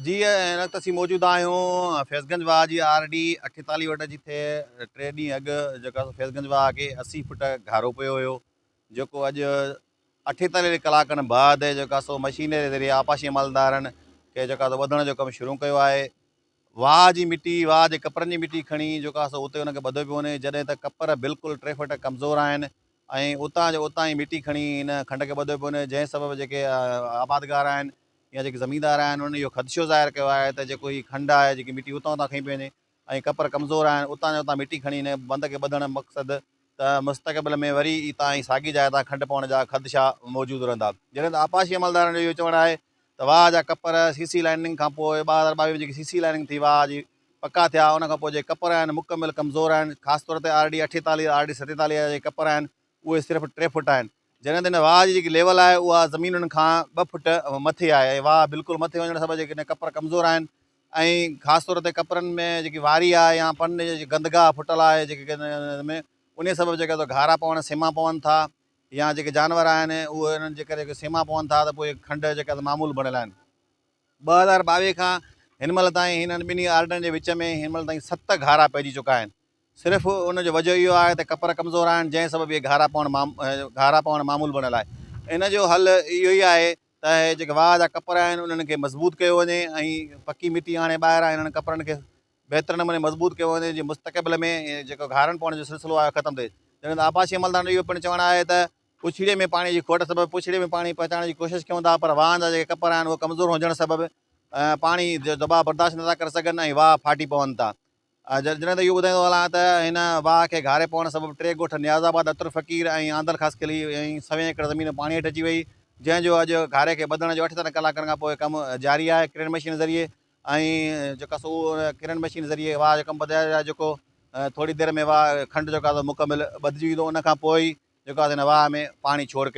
جي هن وقت اسين موجود آهيون فيض گنج واهه جي آر ڊي 48 وٽ جتي 3 ڏينهن اڳ جيڪا سو فيض گنج واهه کي 80 فٽ گهارو پيو هيو جيڪو اڄ 48 ڪلاڪن بعد جيڪا سو مشينري ذريعي آبپاشي عملدارن کي جيڪا سو ٻڌڻ جو ڪم شروع ڪيو آهي. واهه جي مٽي واهه جي ڪپرن جي مٽي کڻي جيڪا سو اتي ان کي ٻڌو پيو وڃي جڏهن ته ڪپر بلڪل 3 فٽ ڪمزور آهن ۽ اتان جو اتان ئي مٽي کڻي ان کنڊ کي ٻڌو پيو وڃي جنهن سبب جيڪي آبادگار آهن يا جيڪي زميندار آهن انهن اهو خدشو ظاهر ڪيو آهي ته جيڪو هي کنڊ آهي جيڪي مٽي اتان اتان کنئي پئي وڃي ۽ ڪپر ڪمزور آهن اتان جو اتان مٽي کڻي هن بند کي ٻڌڻ مقصد ته مستقبل ۾ وري اتان ئي ساڳي جاء تان کنڊ پوڻ جا خدشا موجود رهندا. جڏهن ته آبپاشي عملدارن جو اهو چوڻ آهي ته واهه جا ڪپر سي سي لائننگ کان پوء 2022 ۾ جيڪي سي سي لائننگ ٿي واهه جي پڪا ٿيا ان کان پوء جيڪي ڪپر آهن مڪمل ڪمزور آهن خاص طور تي آر ڊي 48 آر ڊي 47 جا جيڪي ڪپر آهن اهي صرف 3 فوٽ آهن جڏهن ته هن واهه جي جيڪي ليول آهي اها زمينن کان 2 فوٽ مٿي آهي ۽ واهه بلڪل مٿي وڃڻ سبب جيڪڏهن ڪپر ڪمزور آهن ۽ خاص طور تي ڪپرن ۾ جيڪي واري آهي يا پن جي گندگاهه ڦٽل آهي جيڪي ۾ انهي سبب جيڪا سو گهارا پوڻ سيما پون ٿا يا جيڪي جانور آهن اهي انهن جي ڪري سيما پون ٿا ته پوء کنڊ جيڪا معمول بڻيل آهن. 2022 کان هن مهل تائين هنن ٻنهي آرڊن جي وچ ۾ هن مهل تائين 7 گهارا پئجي چڪا آهن. صرف ان جو وجهه اهو آهي ته ڪپر ڪمزور آهن جنهن سبب اهي گهارا پوڻ گهارا پوڻ معمول بڻيل آهي. ان جو حل اهو ئي آهي ته اهي جيڪي واهه جا ڪپر آهن انهن کي مضبوط ڪيو وڃي ۽ پڪي مٽي آڻي ٻاهران انهن ڪپرن کي بهتر نموني مضبوط ڪيو وڃي جيئن مستقبل ۾ جيڪو گهارن پوڻ جو سلسلو آهي ختم ٿئي. جڏهن ته آبپاشي عملدارن جو اهو پڻ چوڻ آهي ته پڇڙي ۾ پاڻي جي کوٽ سبب پڇڙي ۾ پاڻي پهچائڻ جي ڪوشش ڪيون ٿا پر واهن جا جيڪي ڪپر آهن اهي ڪمزور هجڻ سبب پاڻي جو دٻاء برداشت نٿا ڪري سگهن ۽ واهه ڦاٽي پون ٿا. جڏهن ته اهو ٻڌائيندو هلان ته هن واهه کي گهاري پوڻ سبب ٽي ڳوٺ نياز آباد، عطر فقير ۽ آندل خاصخيلي ۽ سوين ايڪڙ زمين پاڻي هيٺ اچي وئي جنهن جو اڄ گهاري کي ٻڌڻ جو 78 ڪلاڪن کان پوء ڪم جاري آهي ڪرين مشين ذريعي ۽ جيڪا سو ڪرين مشين ذريعي واهه جو ڪم ٻڌايو ويو آهي جيڪو ٿوري دير ۾ واهه کنڊ جيڪو آهي مڪمل ٻڌجي ويندو ان کان پوء ئي جيڪو آهي هن واهه ۾ پاڻي ڇوڙ ڪيو.